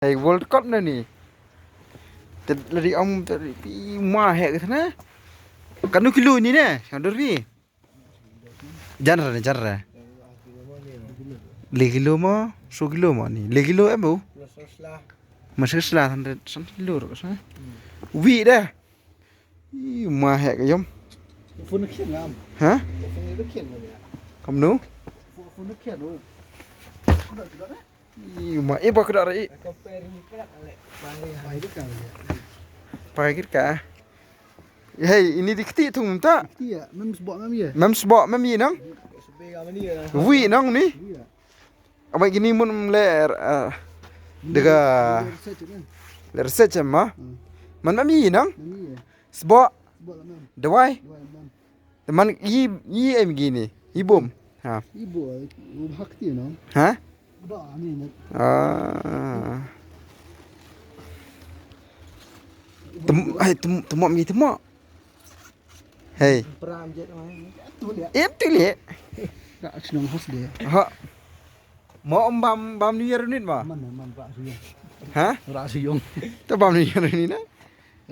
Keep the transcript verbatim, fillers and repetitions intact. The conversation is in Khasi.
Hey, World Cup na ni. Te lari om te pi ma he ke na. Kanu kilo ni ne, kanu ri. Jan re, jan re. Le kilo ma, so kilo ma ni. Le kilo em bu. Masih sela san kilo ro sa. Wi de. Ih, ma hek yom. Phone khian ngam. Ha? Phone khian ngam ya. Kam nu? Phone khian ngam. Ih, ma, eh, ba kena rai. Pai kita. Hey, ini di keti tung ta. Iya, mem sebok mem ye. Mem sebok mem ye nang. Wi nang ni. Iya. Amai gini mun le, eh, dega le research ma. Man mem ye nang. Sebok. Dawai. Teman i i em gini. I bom. Ha. I bom hak ti no. Ha? Ba ni na. Ah. Tem, hai tem, temok mi temok. Hey. Pram je mai. Tu le. Em tu le. Tak senang hos dia. Ha. Mo om bam bam ni yarunit ma. Man man ba suyong. Ha? Ra suyong. Tu bam ni yarunit na.